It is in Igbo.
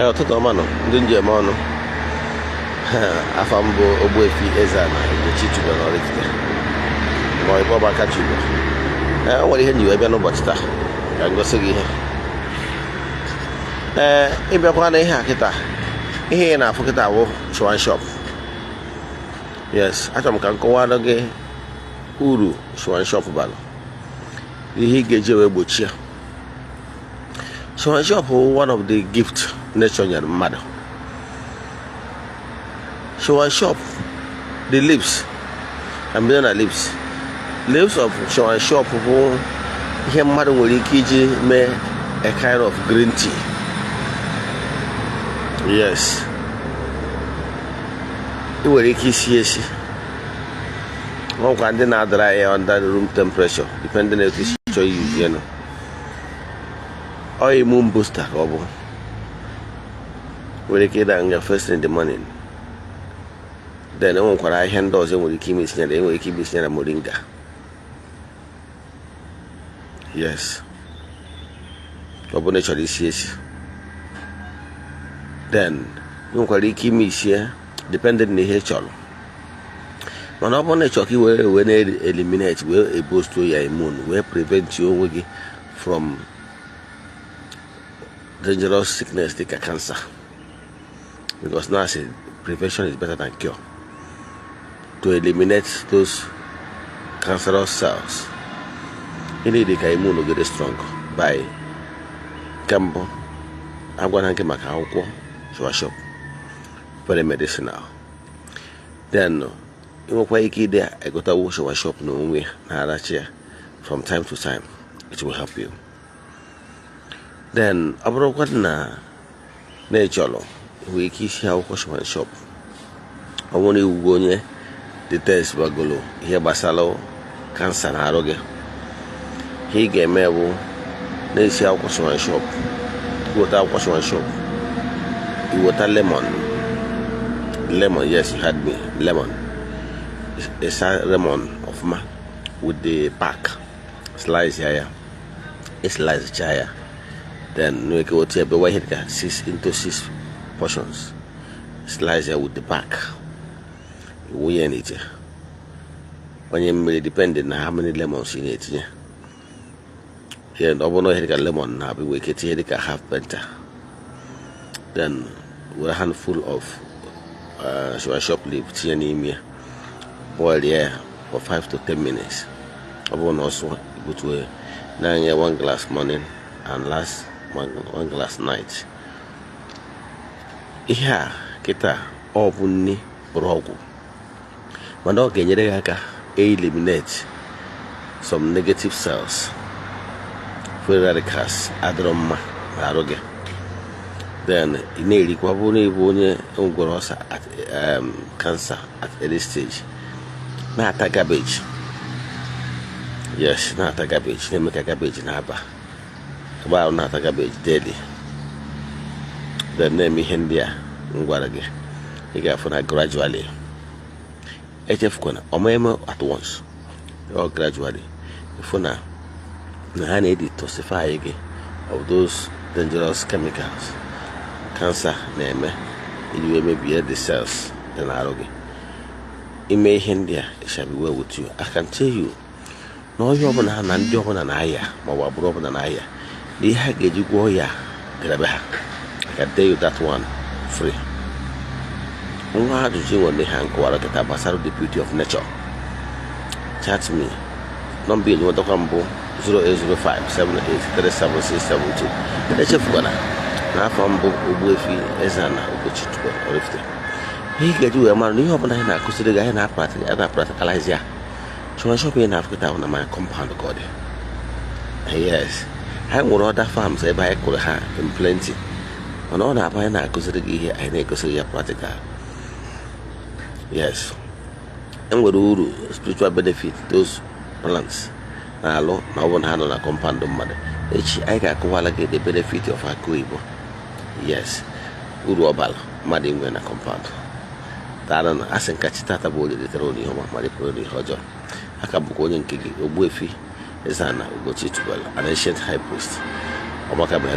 Ee, ụtụtụ ọma nọ ndị njem ọnụ. Afa m bụ Ogbuefi Eze-Ana Ugochi tubelu Oraifite, ma ọ bụ Ọgbaka Chigbo. Ee, o nwere ihe nji wee bịa n'ụbọchị taa ka m gosi gị ihe. Ee, ịbịakwa na ihe a kịta, ihe ị na-afụ kịta bụ soursop. Yes, achọrọ m ka m kọwara gị uru soursop bara, ihe ị ga-eji wee gbochie. Soursop bụ one of the gift nature nyere mmadụ. Soursop, the leaves, and bido na leaves, leaves of soursop bụ ihe mmadụ nwere ike iji mee a kind of green tea. Yes, ị nwere ike isi esi nwekwa ndị na-adara ya under room temperature, depending na etu isi chọọ iyuzi ya. Ọ immune booster ka ọ bụ. Nwere ike ịda nga first in the morning. Then enwekwara ahịhịa ndị ọzọ enwere ike ime isinyere, enwere ike ime isinyere moringa. Yes, ọ bụrụ na ị chọrọ isi esi, then ị nwekwara ike ime isie, depending na ihe ị chọrọ. Mana ọ bụrụ na ị chọrọ ka ị were wee na-eliminate, wee boost ya immune, wee prevent onwe gị from dangerous sickness dịka cancer, because now say prevention is better than cure, to eliminate those cancerous cells, you need ka immune get strong by nke mbụ agwara gị maka akwụkwọ soursop, very medicinal. Then ị nwekwa ike ide egotawo soursop n'onwe ya, na-arachi ya from time to time. It will help you. Then ọ bụrụkwa na na ị chọrọ, nwere ike isi akwụkwọ soursop. Ọ bụrụ na iwugo onye detest gbagolo ihe gbasara cancer na arụ gị, ihe ị ga-eme bụ na-esi akwụkwọ soursop. Iweta akwụkwọ soursop, iweta lemon. Lemon, yes, you heard me, lemon. Ịsa lemon ọfụma with the bark, slice ya ya, slice cha ya. Then nwere ike otu ebe ihe dịka 6 into 6 portions, slice ya with the bark, wunye n'ite, onye mmiri, depending na how many lemons ị na-etinye. Then ọ bụrụ na ihe dịka lemon na-abụ, nwere ike tinye dịka half penta. Then were handful of soursop leaf tinye n'ime ya, boil ya for 5 to 10 minutes. Ọ bụrụ na ọ sụọ, ibutuo ya, na-anya one glass morning and last one glass night. Ihe a kịta, ọ bụ nni bụrụ ọgwụ, mana ọ ga-enyere gị aka eliminate some negative cells, free radicals adịrọ mma na-arụ gị. Then ị na-erikwa, bụrụ na ịbụ onye ngwere ọsa at cancer at early stage, na-ata cabbage. Yes, na-ata cabbage, na-eme ka cabbage na-aba ebe ahụ, na-ata cabbage daily. Then na-eme ihe ndị a m gwara gị, ị ga-afụ na gradually, echefukwana ọma at once or gradually, ịfụ na na ha na-edetoxify gị of those dangerous chemicals cancer na-eme iji wee mebie the cells dị n'arụ gị. Ime ihe ndị a, it shall be well with you. I can tell you na onye ọbụla ha na ndị ọbụla na-aya, maọbụ agbụrụ ọbụla na-aya, na ihe ha ga-eji gwọọ ya dịrebe ha. I can tell you that one free. Nwa ajụjụ nwere ha nkọwara kịta gbasara the beauty of nature, chat me. Nọmba enyi nwetakwa mbụ 08057837672. Echefukwana na afọ mbụ Ogbuefi Eze-Ana Ugochi tubelu Oraifite. Ihe ị ga-eji wee mara na ihe ọbụla anyị na-akụziri gị, anyị na-practicalize ya. Soursop ị na-afụkịta ahụ na my compound ka ọ dị. Yes, anyị nwere other farms ebe anyị kụrụ ha in plenty, mana ọ na-abụ anyị na-akụziri gị ihe, anyị na-egosiri ya practical. Yes, enwere uru, spiritual benefit those plants na-alụ na ọ bụrụ na ha nọ na compound mmadụ. Echi anyị ga-akụwala gị the benefit of akụ oyibo. Yes, uru ọ bara mmadụ inwe na compound. Daalụ. Asị nkachi tata bụ onye detere ụlọ ihe ọma ma dịpụrụ ụlọ ihe ọjọọ. Aka bụkwa onye nke gị, Ogbuefi Eze-Ana Ugochi tubelu, an ancient high priest. Ọmaka bụ.